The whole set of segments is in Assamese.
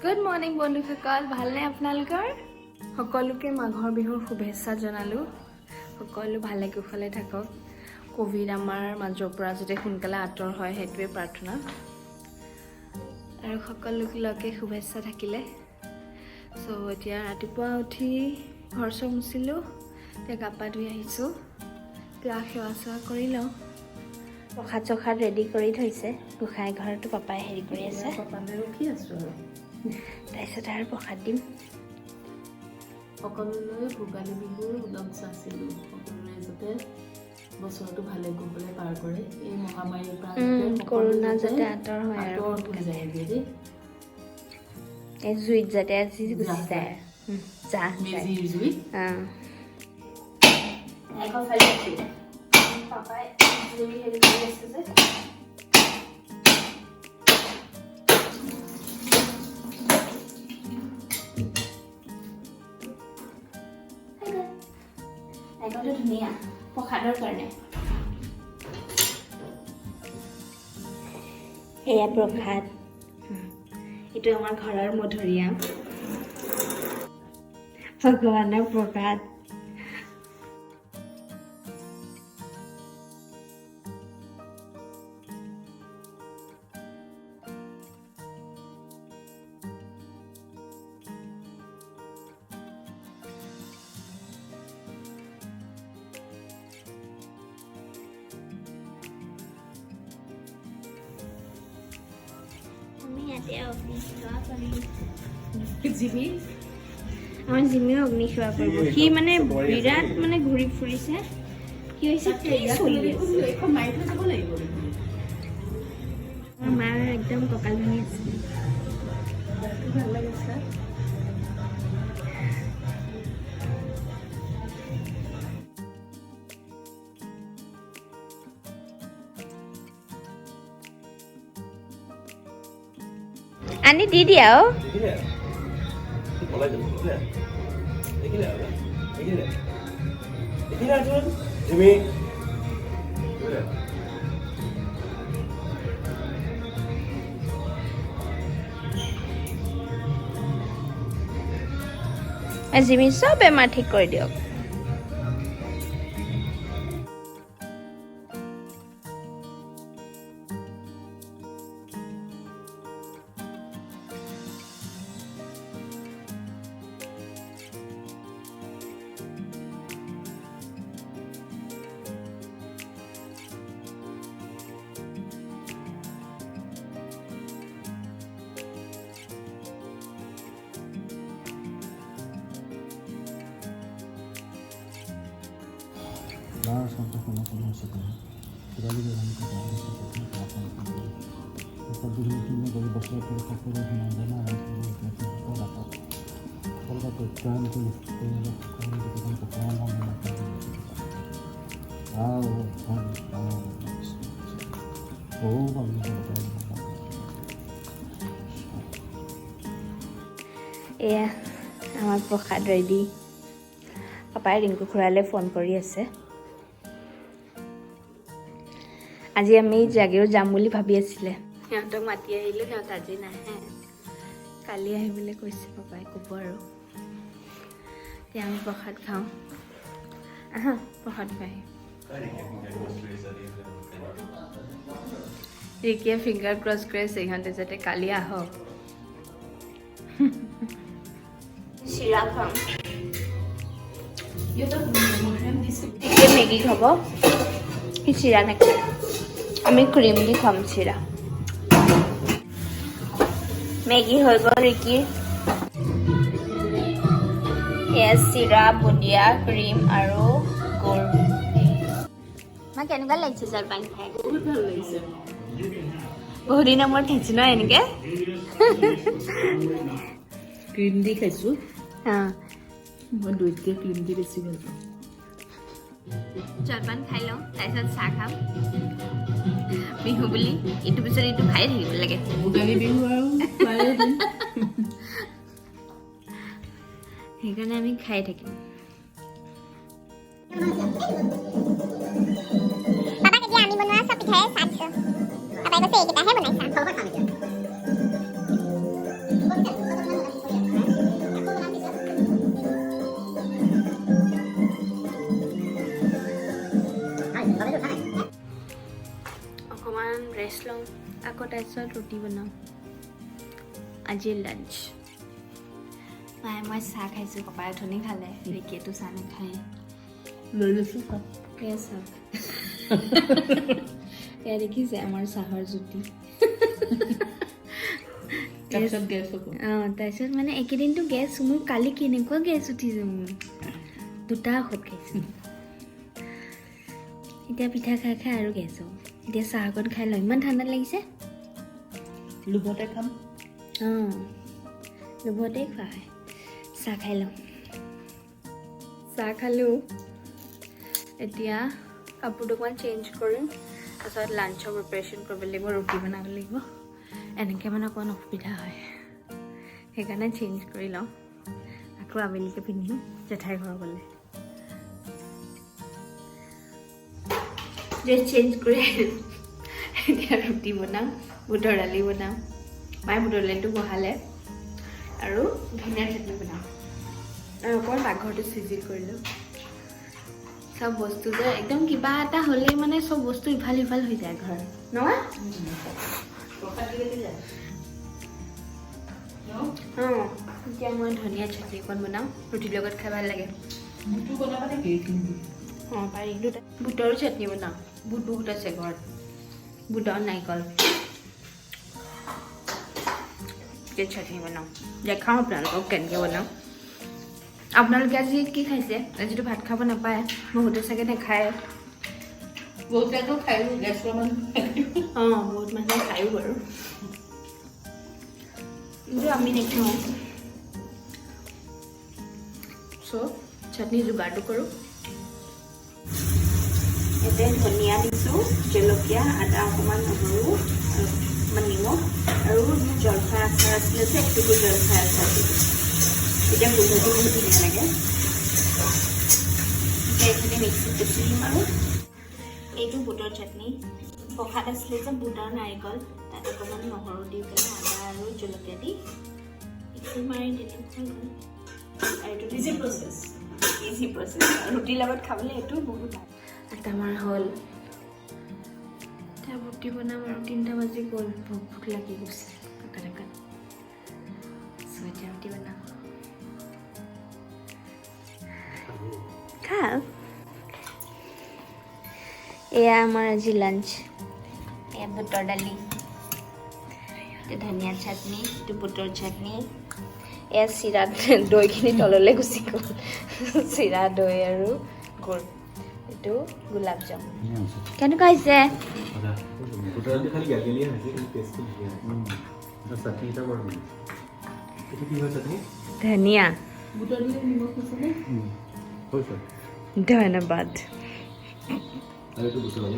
গুড মৰ্ণিং বন্ধুসকল, ভালনে আপোনালোকৰ? সকলোকে মাঘৰ বিহুৰ শুভেচ্ছা জনালোঁ। সকলো ভালে কুশলে থাকক। ক'ভিড আমাৰ মাজৰ পৰা যাতে সোনকালে আঁতৰ হয়, সেইটোৱে প্ৰাৰ্থনা। আৰু সকলোলৈকে শুভেচ্ছা থাকিলে। চ' এতিয়া ৰাতিপুৱা উঠি ঘৰ চৰ মুচিলোঁ, এতিয়া গা পা ধুই আহিছোঁ। এতিয়া সেৱা চেৱা কৰি লওঁ। প্ৰসাদ চসাদ ৰেডি কৰি থৈছে গোঁসাই ঘৰতো, পাপাই হেৰি কৰি আছে। পাপালৈ ৰখি আছোঁ আৰু। তাৰপিছত আৰু প্ৰসাদ দিম। সকলোলৈ ভোগালী বিহুৰ ওলগ যাচিলোঁ। সকলোৰে যাতে বছৰটো ভালে কুশলে পাৰ কৰে, এই মহামাৰীৰ পৰা যাতে সকলো কৰোণা যাতে আঁতৰ হয় আৰু আঁতৰ হৈ যায়গৈ দেই। এই জুইত যাতে আজি গুচি জাহ যায়। যায়। জাহ যায়। মেজিৰ জুইত। অঁ, পাপাই জুই হেৰি কৰি আছে যে। নাৰিকলটো ধুনীয়া প্ৰসাদৰ কাৰণে। এয়া প্ৰসাদ। এইটো আমাৰ ঘৰৰ মধুৰিআম, ভগৱানৰ প্ৰসাদ। আমি ইয়াতে অগ্নি সেৱা কৰিম। জিমি। আমাৰ জিমিও অগ্নি সেৱা কৰিব। সি মানে বিৰাট মানে ঘূৰি ফুৰিছে। কি হৈছে, কি চলি আছে? এইখন মাৰি থৈ যাব লাগিব দেখোন। আমাৰ মাৰ একদম কঁকাল ভাঙি আছে। ভাল লাগিছে। আনি দি দিয়া অ'। দেখিলে পলাই যাব। দেখিলে, দেখিলে, দেখিলে, দেখিলে চোন জিমি, দেখিলে। জিমি চব বেমাৰ ঠিক কৰি দিয়ক। এয়া আমাৰ প্ৰসাদ ৰেডি। পাপাই ৰিংকু খুৰালৈ ফোন কৰি আছে। আজি আমি জাগিৰোড যাম বুলি ভাবি আছিলে। সিহঁতক মাতি আহিলোঁ, সিহঁত আজি নাহে, কালি আহিবলৈ কৈছে। পাপাই ক'ব আৰু। এতিয়া আমি প্ৰসাদ খাওঁ। আহা, প্ৰসাদ খাই। ৰিকিয়ে ফিংগাৰ ক্ৰছ কৰি আছে, ইহঁতে যাতে কালি আহক। চিৰা খাম। সিহঁতক মধুৰিআম দিছে। ৰিকিয়ে মেগী খাব, সি চিৰা নাখায়। আমি ক্ৰীম দি খাম চিৰা। মেগী হৈ গ'ল ৰিকিৰ। এয়া চিৰা, বুন্দিয়া, ক্ৰীম আৰু গুৰ। মা, কেনেকুৱা লাগিছে জলপান খাই? বহুত ভাল লাগিছে। বহুত দিনৰ মূৰত খাইছো ন এনেকে। ক্ৰীম দি খাইছোঁ। অঁ। মই দৈতকৈ ক্ৰীম দি বেছি ভাল পাওঁ। জলপান খাই লওঁ, তাৰপিছত চাহ খাম। বিহু বুলি ইটো পিছত ইটো খাই থাকিব লাগে। ভোগালী বিহু আৰু খোৱাৰে দিন। সেইকাৰণে আমি খাই থাকিম। পাপাক এতিয়া আমি বনোৱা চব পিঠাৰে চাহ দিছো। পাপাই কৈছে, এইকেইটাহে বনাইছা। তাৰপিছত ৰুটি বনাম। আজি লাঞ্চ। মায়ে মই চাহ খাইছোঁ, পাপাই অথনি খালে, ৰিকিয়েতো চাহ নাখায়। লৈ লৈছোঁ চাহ। এয়া চাওক, এয়া দেখিছে আমাৰ চাহৰ জুতি। তাৰপিছত গেছ হ'ব। অঁ, তাৰপিছত মানে এইকেইদিনটো গেছ, মোৰ কালি কেনেকুৱা গেছ উঠিছে, মোৰ দুটা ঔষধ খাইছোঁ। এতিয়া পিঠা খাই খাই আৰু গেছ হ'ব। এতিয়া চাহ অকণ খাই লওঁ, ইমান ঠাণ্ডা লাগিছে। লোভতে খাম। অঁ, লোভতে খোৱা হয়। চাহ খাই লওঁ। চাহ খালোঁ, এতিয়া কাপোৰটো অকণমান চেঞ্জ কৰিম, তাৰপিছত লাঞ্চৰ প্ৰিপেৰেশ্যন কৰিব লাগিব, ৰুটি বনাব লাগিব। এনেকৈ মানে অকণমান অসুবিধা হয়, সেইকাৰণে চেঞ্জ কৰি লওঁ, আকৌ আবেলিকৈ পিন্ধিম জেঠাই ঘৰ গ'লে। ড্ৰেছ চেঞ্জ কৰি আহিলোঁ, এতিয়া ৰুটি বনাম, বুটৰ দালি বনাম। মায়ে বুটৰ দালিটো বহালে, আৰু ধনিয়া চাটনি বনাম, আৰু অকণমান পাকঘৰটো চিজিল কৰিলোঁ। চব বস্তু যে একদম কিবা এটা হ'লেই মানে চব বস্তু ইফাল সিফাল হৈ যায় ঘৰত, নহয়? অঁ, এতিয়া মই ধনিয়া চাটনি অকণ বনাম, ৰুটিৰ লগত খাই ভাল লাগে। বুটটো বনাবা নেকি? অঁ, পাৰি। দুটা বুটৰো চাটনি বনাম, বুট বহুত আছে ঘৰত, বুট আৰু নাৰিকল। এতিয়া চাটনি বনাওঁ, দেখাওঁ আপোনালোকক কেনেকৈ বনাওঁ। আপোনালোকে আজি কি খাইছে? আজিতো ভাত খাব নাপায়, বহুতে চাগে নাখায়। বহুতে আকৌ খায়ো, গেছৰ মানুহ। অঁ, বহুত মানুহে খায়ো বাৰু, কিন্তু আমি নাখাওঁ। চ' চাটনি যোগাৰটো কৰোঁ। ইয়াতে ধনিয়া দিছোঁ, জলকীয়া, আদা অকণমান, নহৰু আৰু অকণমান নিমখ, আৰু মোৰ জলফাই আচাৰ আছিলে যে, একটুকু জলফাই আচাৰ দি দিছোঁ। তেতিয়া গোন্ধটো বহুত ধুনীয়া লাগে। এতিয়া এইখিনি মিক্সিত পিচি দিম। আৰু এইটো বুটৰ চাটনি, প্ৰসাদ আছিলে যে, বুট আৰু নাৰিকল, তাত অকণমান নহৰু দি পেলাই আদা আৰু জলকীয়া দি মিক্সি মাৰি দিলোঁ, হৈ গ'ল। আৰু এইটো ইজি প্ৰচেছ। ইজি প্ৰচেছ, ৰুটিৰ লগত খাবলৈ এইটো বহুত ভাল। আটা মাৰা হ'ল, এতিয়া ৰুটি বনাম আৰু। 3টা বাজি গ'ল, ভোক ভোক লাগি গৈছে দোকান দোকান। চ' এতিয়া ৰুটি বনাম। খা। এয়া আমাৰ আজি লাঞ্চ। এয়া বুটৰ দালি, এইটো ধনিয়া চাটনি, এইটো বুটৰ চাটনি। এয়া চিৰা, দৈখিনি তললৈ গুচি গ'ল। চিৰা, দৈ আৰু গুৰ। এইটো গোলাপ জামুন। কেনেকুৱা হৈছে? বুটৰ দালিটো খালি গেলগেলীয়া হৈছে, কিন্তু টেষ্টটো ধুনীয়া হৈছে। চাটনি এটা বৰ ধুনীয়া। এইটো কি হয় চাটনি? ধনিয়া। বুটৰ দালিত নিমখ হৈছেনে? হৈছে। ধন্যবাদ। আৰু এইটো বুটৰ ন?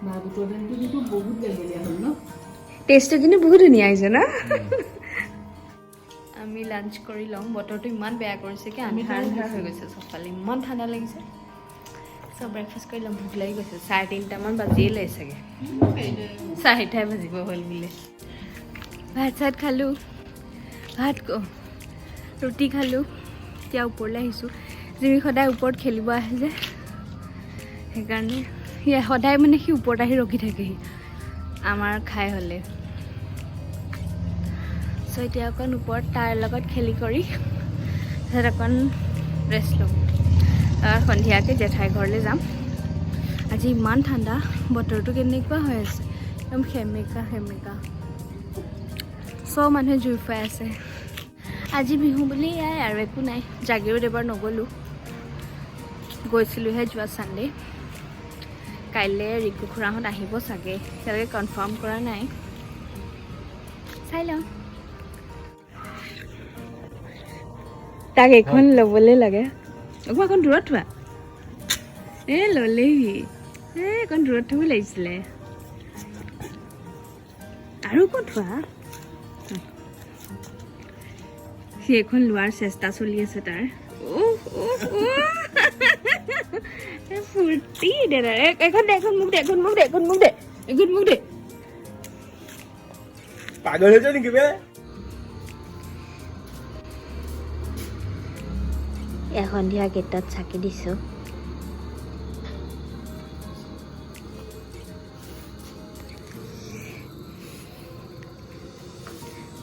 বা, বুটৰ দালিটো কিন্তু বহুত গেলগেলীয়া হ'ল ন? টেষ্টটো কিন্তু বহুত ধুনীয়া হৈছে ন? আমি লাঞ্চ কৰি লওঁ। বতৰটো ইমান বেয়া কৰিছে কি আন্ধাৰ আন্ধাৰ হৈ গৈছে চবফালে, ইমান ঠাণ্ডা লাগিছে। চব ব্ৰেকফাষ্ট কৰি ল'ম, ভোক লাগি গৈছে। 3:30মান বাজিয়ে চাগে, 4টাই বাজিব হ'ল বোলে। ভাত চাত খালোঁ, ভাত ৰুটি খালোঁ। এতিয়া ওপৰলৈ আহিছোঁ। জিমি সদায় ওপৰত খেলিব আহে যে, সেইকাৰণে সি সদায় মানে সি ওপৰত আহি ৰখি থাকেহি আমাৰ খাই হ'লে। চ' এতিয়া অকণ ওপৰত তাৰ লগত খেলি কৰি তাৰপিছত অকণ ৰেষ্ট ল'ম। সন্ধিয়াকৈ জেঠাই ঘৰলৈ যাম। আজি ইমান ঠাণ্ডা, বতৰটো কেনেকুৱা হৈ আছে, একদম সেমেকা সেমেকা। চব মানুহে জুই ফুৱাই আছে। আজি বিহু বুলি এয়াই আৰু একো নাই। জাগিৰোড এবাৰ নগ'লোঁ, গৈছিলোঁহে যোৱা ছানডে। কাইলৈ ৰিকু খুৰাহঁত আহিব চাগে, এতিয়ালৈকে কনফাৰ্ম কৰা নাই, চাই লওঁ। তাক এইখন ল'বলৈ লাগে, অকণমান অকণ দূৰত থোৱা। এই ল'লেহি, এই অকণ দূৰত থ'ব লাগিছিলে। আৰু ক'ত থোৱা? সি এইখন লোৱাৰ চেষ্টা চলি আছে তাৰ। ফূৰ্তি দে, এখন দে, এখন মোক দে, এখন মোক দে, এখন মোক দে, এখন মোক দে। পাগল হৈছে নেকি বে? সন্ধিয়া গেটত চাকি দিছোঁ।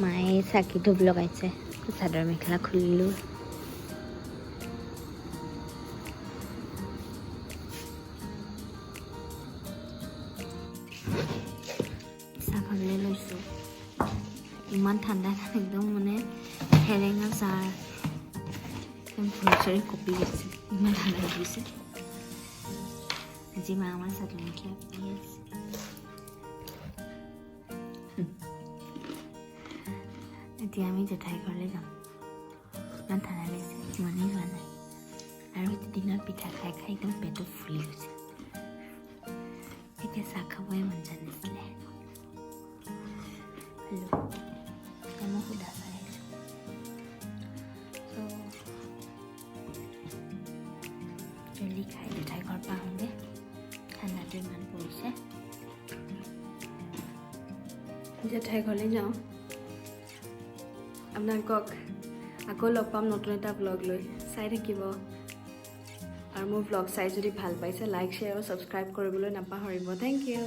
মায়ে চাকি ধূপ লগাইছে। চাদৰ মেখেলা খুলিলোঁ। চাহ খাবলৈ লৈছোঁ। ইমান ঠাণ্ডা, একদম মানে সেৰেঙা চাহ, একদম ভৰি চৰি কঁপি গৈছে, ইমান ঠাণ্ডা লাগিছে। আজি মা আমাৰ চাদৰ মেখেলা পিন্ধি আছে। এতিয়া আমি জেঠাই ঘৰলৈ যাম। ইমান ঠাণ্ডা লাগিছে, মনেই যোৱা নাই। আৰু দিনত পিঠা খাই খাই একদম পেটটো ফুলি গৈছে। এতিয়া চাহ খাবই মন যোৱা নাছিলে। খালোঁ। এতিয়া মই সুদা চাহ খাইছোঁ। চ' জল্দি খাই জেঠাই ঘৰ পৰা আহোঁগৈ। ঠাণ্ডাটো ইমান পৰিছে। জেঠাই ঘৰলৈ যাওঁ। আপোনালোকক আকৌ লগ পাম নতুন এটা ভ্লগ লৈ। চাই থাকিব আৰু মোৰ ভ্লগ চাই যদি ভাল পাইছে, লাইক, শ্বেয়াৰ আৰু ছাবস্ক্ৰাইব কৰিবলৈ নাপাহৰিব। Thank U.